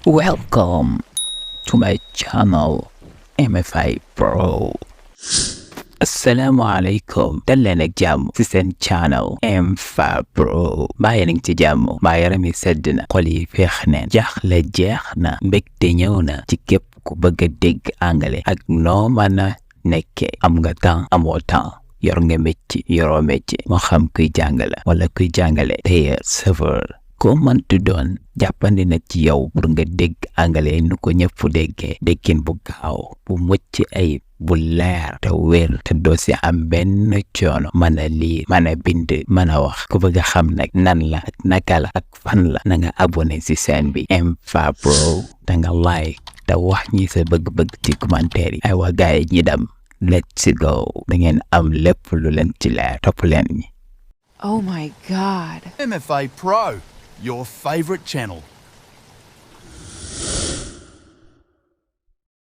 Welcome to my channel MFI Pro. Assalamualaikum dal leen ak jàmm ci seen channel MFI Pro. Bàyyi nañ ci jàmm, mbaa yaram yi sedd na, xol yi féex neen, jaaxle jeex na, mbégte ñëw na ci képp ku bëgg a dégg anglais ak noo mën a nekkee. Am nga temps amoo temps, yor nga métier yoroo métier, moo xam kuy jàngale wala kuy jàngale, tailleur, serveur, ko mënti doon jàppandi na ci yow pour nga dégg anglais nu ko ñëpp déggee, déggin bu gaaw bu mucc ayib bu leer te wér te doo si am benn coono. Mën a lire, mën a bind, mën a wax. Ku bëgg a xam nag nan la ak naka la ak fan la, na nga abonné si chaîne bi MFI Pro, da nga like te wax ñi sa bëgg-bëgg ci commentaire yi. Ay waa gaay ñi dem, let's go, da ngeen am lépp lu leen ci leer, topp leen ñi. Oh my God. MFA Pro, your favourite channel.